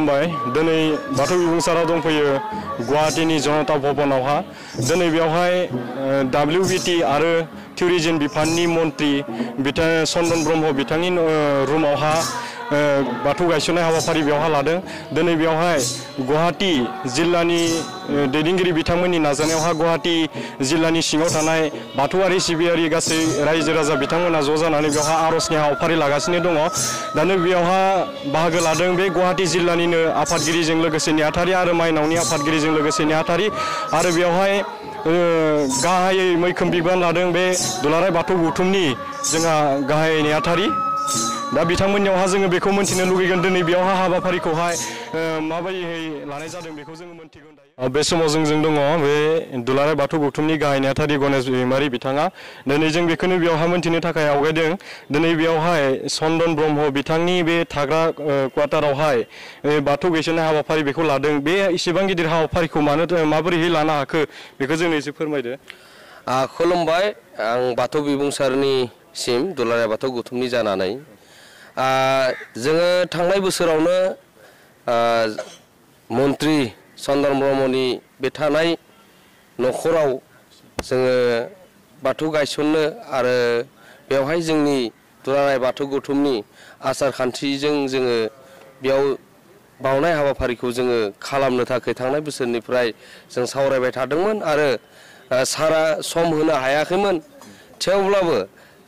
खुलुमबाय दिनै बाथौ बिबुंसारा दंफैयो गुवाहाटीनि जनता भवनावहा दिनै बेवहाय WBT आरो टुरिजम बिफाननि मन्त्रि बिथां चन्दन ब्रह्म बिथांनि रुमावहा बाथौ गायसननाय हाबाफारि बेवहाय लादों दिनै बेवहाय गुवाहाटी जिल्लानि दैदेनगिरि बिथांमोननि नाजानायावहा गुवाहाटी जिल्लानि सिङाव थानाय बाथौआरि सिबियारि गासै रायजो राजा बिथांमोना ज' जानानै बेवहाय आर'जनि हाबाफारि लागासिनो दङ दानो बेवहाय बाहागो लादों बे गुवाहाटी जिल्लानिनो आफादगिरिजों लोगोसे नेहाथारि आरो माइनावनि आफादगिरिजों लोगोसे नेहाथारि आरो बेवहाय गाहायै मैखोम बिबान लादों बे दुलाराय बाथौ गौथुमनि जोंहा गाहाय नेहाथारि दा बिथांमोननियावहा जोङो बेखौ मोनथिनो लुगैगोन दिनै बेवहाय हाबाफारिखौहाय माबायदियै लानाय जादों बेखौ जोङो मोनथिगोन दायो बे समाव जों दङ बे दुलाराय बाथौ गौथुमनि गाहाय नेहाथारि गणेश दैमारि बिथाङा दिनै जों बेखौनो बेवहाय मोनथिनो थाखाय आवगायदों दिनै बेवहाय चन्दन ब्रह्म बिथांनि बे थाग्रा क्वार्टारावहाय बाथौ गायसननाय हाबाफारि बेखौ लादों बे इसेबां गिदिर हाबाफारिखौ माबोरैहाय लानो हाखो बेखौ जोंनो एसे फोरमायदो खुलुमबाय आं बाथौ बिबुंसारनिसिम दुलाराय बाथौ गौथुमनि जानानै जोङो थांनाय बोसोरावनो मन्त्रि चन्दन ब्रह्मनि बे थानाय न'खराव जोङो बाथौ गायसननो आरो बेवहाय जोंनि दुलाराय बाथौ गौथुमनि आसार खान्थिजों जोङो बेयाव बावनाय हाबाफारिखौ जोङो खालामनो थाखाय थांनाय बोसोरनिफ्राय जों सावरायबाय थादोंमोन आरो सारा सम होनो हायाखैमोन थेवब्लाबो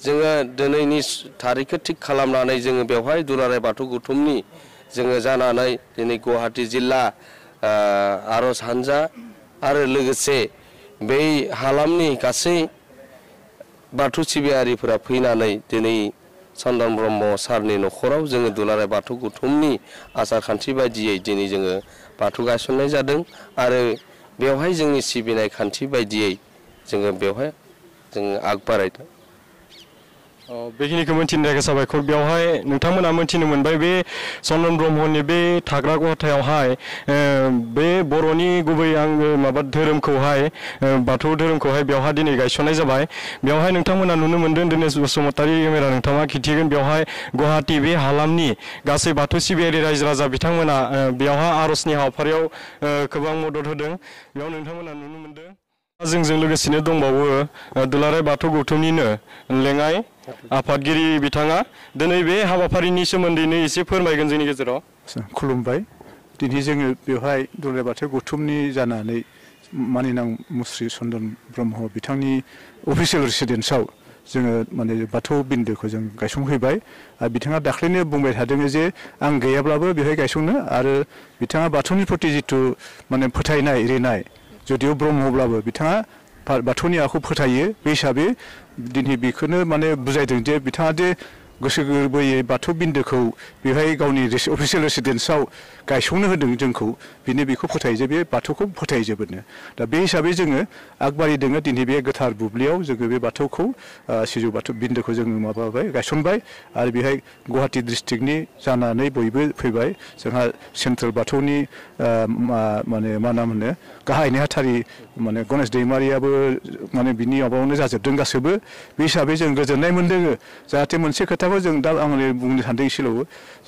जोङो दिनैनि थारिखखौ थिग खालामनानै जोङो बेवहाय दुलाराय बाथौ गौथुमनि जोङो जानानै दिनै गुवाहाटी जिल्ला आर'ज हानजा आरो लोगोसे बै हालामनि गासै बाथौ सिबियारिफोरा फैनानै दिनै चन्दन ब्रह्म सारनि न'खराव जोङो दुलाराय बाथौ गौथुमनि आसार खान्थि बायदियै दिनै जोङो बाथौ गायसननाय जादों आरो बेवहाय जोंनि सिबिनाय खान्थि बायदियै जोङो बेवहाय जोङो आग बारायदों बेखिनिखौ मोनथिनो थाखाय साबायखर बेवहाय नोंथांमोना मोनथिनो मोनबाय बे चन्दन ब्रह्मनि बे थाग्रा खथायावहाय बे बर'नि गुबै माबा धोरोमखौहाय बाथौ धोरोमखौहाय बेवहाय दिनै गायसननाय जाबाय बेवहाय नोंथांमोना नुनो मोनदों दिनेश बसुमतारी मेरा नोंथाङा खिन्थिगोन बेवहाय गुवाहाटी बे हालामनि गासै बाथौ सिबियारि रायजो राजा बिथांमोना बेवहाय आर'जनि हाबाफारियाव गोबां मदद होदों बेयाव नोंथांमोना नुनो मोनदों जोंजों लोगोसेनो दंबावो दुलाराय बाथौ गौथुमनिनो लेङाइ आफादगिरि बिथाङा दिनै बे हाबाफारिनि सोमोन्दैनो एसे फोरमायगोन जोंनि गेजेराव खुलुमबाय दिनै जोङो बेवहाय दुलाराय बाथौ गौथुमनि जानानै मानिनां मुस्रि चन्दन ब्रह्म बिथांनि अफिसियेल रेसिडेन्सआव जोङो माने बाथौ बिन्दोखौ जों गायसंहैबाय आरो बिथाङा दाख्लैनो बुंबाय थादों जे आं गैयाब्लाबो बेवहाय गायसंनो आरो बिथाङा बाथौनि प्रति जिथु माने फोथायनाय एरिनाय जुदिअ ब्रह्मब्लाबो बिथाङा बाथौनि आखु फोथायो बे हिसाबै दिनै बेखौनो माने बुजायदों जे बिथाङा जे गोसो गोरबोयै बाथौ बिन्दोखौ बेवहाय गावनि अफिसियेल रेसिडेन्सआव गायसंनो होदों जोंखौ बिनो बेखौ फोथायो जे बे बाथौखौ फोथायजोबोनो दा बे हिसाबै जोङो आगबारिदों दिनै बे गोथार बुब्लियाव जोङो बे बाथौखौ सिजौ बाथौ बिन्दोखौ जोङो माबाबाय गायसनबाय आरो बेहाय गुवाहाटी डिस्ट्रिक्टनि जानानै बयबो फैबाय जोंहा सेन्ट्रेल बाथौनि माने मा नाम होनो गाहाय नेहाथारि माने गणेश दैमारियाबो माने बिनि माबायावनो जाजोबदों गासैबो बे हिसाबै जों गोजोननाय मोन्दों जाहाथे मोनसे खोथाखौ जों दा आं बुंनो सानदों एसेल'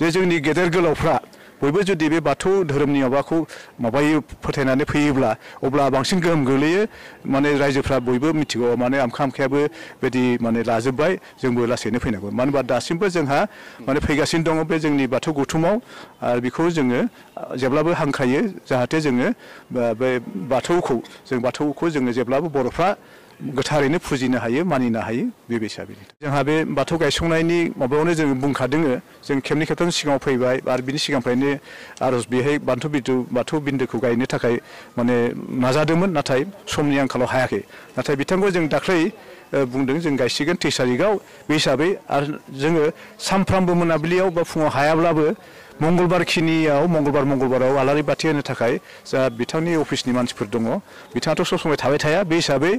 जे जोंनि गेदेर गोलावफ्रा बयबो जुदि बे बाथौ धोरोमनि माबाखौ माबायो फोथायनानै फैयोब्ला अब्ला बांसिन गोहोम गोग्लैयो माने रायजोफ्रा बयबो मिथिगौ माने आमखायाबो बिदि माने लाजोब्बाय जोंबो लासैनो फैनांगौ मानो होनबा दासिमबो जोंहा माने फैगासिनो दङ बे जोंनि बाथौ गौथुमाव आरो बेखौ जोङो जेब्लाबो हांख्रायो जाहाथे जोङो बे बाथौखौ जोङो जेब्लाबो बर'फ्रा गोथारैनो फुजिनो हायो मानिनो हायो बे हिसाबै जोंहा बे बाथौ गायसंनायनि माबायावनो जों बुंखादों जों खेबनै खेबथाम सिगाङाव फैबाय आरो बिनि सिगांनिफ्रायनो आर'ज बेहाय बाथौ बिन्दोखौ गायनो थाखाय माने नाजादोंमोन नाथाय समनि आंखालाव हायाखै नाथाय बिथांखौ जों दाख्लै बुंदों जों गायसिगोन 23 तारिखआव बे हिसाबै आरो जोङो सानफ्रामबो मोनाबिलियाव बा फुङाव हायाब्लाबो मंगलबाराव आलारि बाथि होनो थाखाय जा बिथांनि अफिसनि मानसिफोर दङ बिथाङाथ' सब समाय थाबाय थाया बे हिसाबै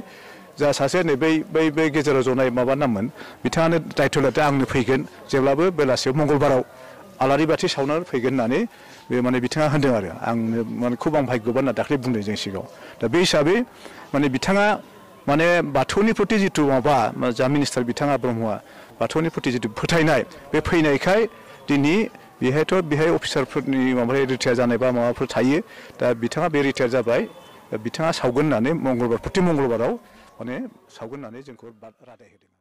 जा सासे नै बै गेजेराव जनाय माबा नाममोन बिथाङानो दायथ' लादों आंनो फैगोन जेब्लाबो बेलासियाव मंगलबाराव आलारि बाथि सावनानै फैगोन होननानै बे माने बिथाङा होनदों आरो आंनो माने खुब आं भाग्यबान होनना दाख्लै बुंदों जों सिगाङाव दा बे हिसाबै माने बिथाङा माने बाथौनि प्रति जिथु माबा जा मिनिस्टार बिथाङा ब्रह्मआ बाथौनि प्रति जिथु फोथायनाय बे फैनायखाय दिनै बेहाय अफिसारफोरनि माबा रिटायार जानाय बा माबाफोर थायो दा बिथाङा बे रिटायार जाबाय बिथाङा सावगोन होननानै प्रति मंगलबाराव माने सावगोन होननानै जोंखौ रादाय होदों।